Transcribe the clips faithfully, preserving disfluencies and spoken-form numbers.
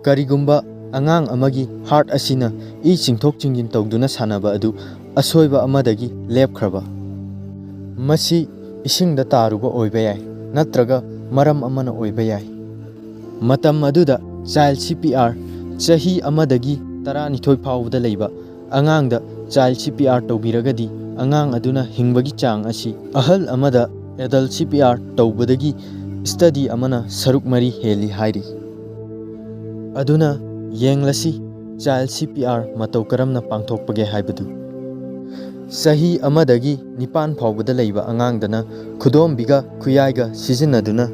ꯀꯔꯤꯒꯨꯝꯕ ꯑꯉꯥꯡ ꯑꯃꯒꯤ ꯍꯥꯔꯠ ꯑꯁꯤꯅ ꯏ ꯆꯤꯡꯊꯣꯛ ꯆꯤꯡꯁꯤꯟ ꯇꯧꯗꯨꯅ ꯁꯥꯟꯅꯕ ꯑꯗꯨ ꯑꯁꯣꯏꯕ ꯑꯃꯗꯒꯤ ꯂꯦꯞꯈ꯭ꯔꯕ, ꯃꯁꯤ ꯏꯁꯤꯡꯗ ꯇꯥꯔꯨꯕ ꯑꯣꯏꯕ ꯌꯥꯏ, ꯅꯠꯇ꯭ꯔꯒ ꯃꯔꯝ ꯑꯃꯅ ꯑꯣꯏꯕ ꯌꯥꯏ꯫ ꯃꯇꯝ ꯑꯗꯨꯗ ꯆꯥꯏꯜ ꯁꯤ ꯄꯤ ꯑꯥꯔ ꯆꯍꯤ ꯑꯃꯗꯒꯤ ꯇꯔꯥꯅꯤꯊꯣꯏ ꯐꯥꯎꯕꯗ ꯂꯩꯕ ꯑꯉꯥꯡꯗ ꯆꯥꯏꯜ ꯁꯤ ꯄꯤ ꯑꯥꯔ ꯇꯧꯕꯤꯔꯒꯗꯤ ꯑꯉꯥꯡ ꯑꯗꯨꯅ ꯍꯤꯡꯕꯒꯤ ꯆꯥꯡ ꯑꯁꯤ ꯑꯍꯜ ꯑꯃꯗ ꯑꯦꯗꯜ ꯁꯤ ꯄꯤ ꯑꯥꯔ ꯇꯧꯕꯗꯒꯤ ꯁ꯭ꯇꯗꯤ ꯑꯃꯅ ꯁꯔꯨꯛ ꯃꯔꯤ ꯍꯦꯜꯂꯤ ꯍꯥꯏꯔꯤ꯫ ꯑꯗꯨꯅ ꯌꯦꯡꯂꯁꯤ, ꯆꯥꯏꯜ ꯁꯤ ꯄꯤ ꯑꯥꯔ ꯃꯇꯧ ꯀꯔꯝꯅ ꯄꯥꯡꯊꯣꯛꯄꯒꯦ ꯍꯥꯏꯕꯗꯨ꯫ ꯆꯍꯤ ꯑꯃꯗꯒꯤ ꯅꯤꯄꯥꯟ ꯐꯥꯎꯕꯗ ꯂꯩꯕ ꯑꯉꯥꯡꯗꯅ ꯈꯨꯗꯣꯝꯕꯤꯒ ꯈꯨꯌꯥꯏꯒ ꯁꯤꯖꯤꯟꯅꯗꯨꯅ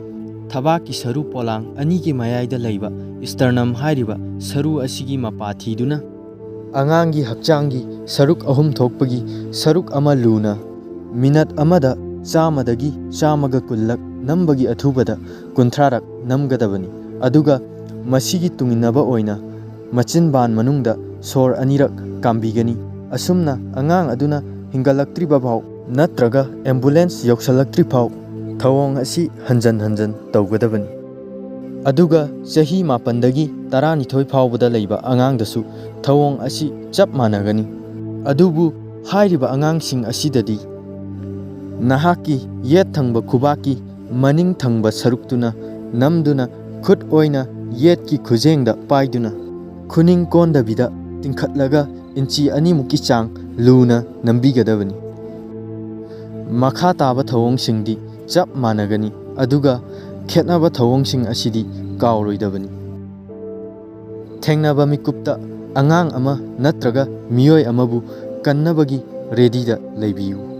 ꯊꯕꯥꯛꯀꯤ ꯁꯔꯨ ꯄꯣꯂꯥꯡ ꯑꯅꯤꯒꯤ ꯃꯌꯥꯏꯗ ꯂꯩꯕ ꯏꯁꯇꯔꯅꯝ ꯍꯥꯏꯔꯤꯕ ꯁꯔꯨ ꯑꯁꯤꯒꯤ ꯃꯄꯥ ꯊꯤꯗꯨꯅ ꯑꯉꯥꯡꯒꯤ ꯍꯛꯆꯥꯡꯒꯤ ꯁꯔꯨꯛ ꯑꯍꯨꯝ ꯊꯣꯛꯄꯒꯤ ꯁꯔꯨꯛ ꯑꯃ ꯂꯨꯅ ꯃꯤꯅꯠ ꯑꯃꯗ ꯆꯥꯝꯃꯗꯒꯤ ꯆꯥꯝꯃꯒ ꯀꯨꯟꯂꯛ ꯅꯝꯕꯒꯤ ꯑꯊꯨꯕꯗ ꯀꯨꯟꯊ꯭ꯔꯥꯔꯛ ꯅꯝꯒꯗꯕꯅꯤ꯫ ꯑꯗꯨꯒ ꯃꯁꯤꯒꯤ ꯇꯨꯡꯏꯟꯅꯕ ꯑꯣꯏꯅ ꯃꯆꯤꯟꯕꯥꯟ ꯃꯅꯨꯡꯗ ꯁꯣꯔ ꯑꯅꯤꯔꯛ ꯀꯥꯝꯕꯤꯒꯅꯤ꯫ ꯑꯁꯨꯝꯅ ꯑꯉꯥꯡ ꯑꯗꯨꯅ ꯍꯤꯡꯒꯠꯂꯛꯇ꯭ꯔꯤꯕ ꯐꯥꯎ ꯅꯠꯇ꯭ꯔꯒ ꯑꯦꯝꯕꯨꯂꯦꯟꯁ ꯌꯧꯁꯤꯜꯂꯛꯇ꯭ꯔꯤ ꯐꯥꯎ ꯊꯧꯑꯣꯡ ꯑꯁꯤ ꯍꯟꯖꯟ ꯍꯟꯖꯟ ꯇꯧꯒꯗꯕꯅꯤ꯫ ꯑꯗꯨꯒ ꯆꯍꯤ ꯃꯥꯄꯟꯗꯒꯤ ꯇꯔꯥꯅꯤꯊꯣꯏ ꯐꯥꯎꯕꯗ ꯂꯩꯕ ꯑꯉꯥꯡꯗꯁꯨ ꯊꯧꯑꯣꯡ ꯑꯁꯤ ꯆꯞ ꯃꯥꯟꯅꯒꯅꯤ꯫ ꯑꯗꯨꯕꯨ ꯍꯥꯏꯔꯤꯕ ꯑꯉꯥꯡꯁꯤꯡ ꯑꯁꯤꯗꯗꯤ ꯅꯍꯥꯛꯀꯤ ꯌꯦꯠ ꯊꯪꯕ ꯈꯨꯕꯥꯛꯀꯤ ꯃꯅꯤꯡ ꯊꯪꯕ ꯁꯔꯨꯛꯇꯨꯅ ꯅꯝꯗꯨꯅ ꯈꯨꯠ ꯑꯣꯏꯅ ꯌꯦꯠꯀꯤ ꯈꯨꯖꯦꯡꯗ ꯄꯥꯏꯗꯨꯅ ꯈꯨꯅꯤꯡ ꯀꯣꯟꯗꯕꯤꯗ ꯇꯤꯡꯈꯠꯂꯒ ꯏꯟꯆꯤ ꯑꯅꯤꯃꯨꯛꯀꯤ ꯆꯥꯡ ꯂꯨꯅ ꯅꯝꯕꯤꯒꯗꯕꯅꯤ꯫ ꯃꯈꯥ ꯇꯥꯕ ꯊꯧꯑꯣꯡꯁꯤꯡꯗꯤ ꯆꯞ ꯃꯥꯟꯅꯒꯅꯤ, ꯑꯗꯨꯒ ꯈꯦꯠꯅꯕ ꯊꯧꯑꯣꯡꯁꯤꯡ ꯑꯁꯤꯗꯤ ꯀꯥꯎꯔꯣꯏꯗꯕꯅꯤ꯫ ꯊꯦꯡꯅꯕ ꯃꯤꯀꯨꯞꯇ ꯑꯉꯥꯡ ꯑꯃ ꯅꯠꯇ꯭ꯔꯒ ꯃꯤꯑꯣꯏ ꯑꯃꯕꯨ ꯀꯟꯅꯕꯒꯤ ꯔꯦꯗꯤꯗ ꯂꯩꯕꯤꯌꯨ꯫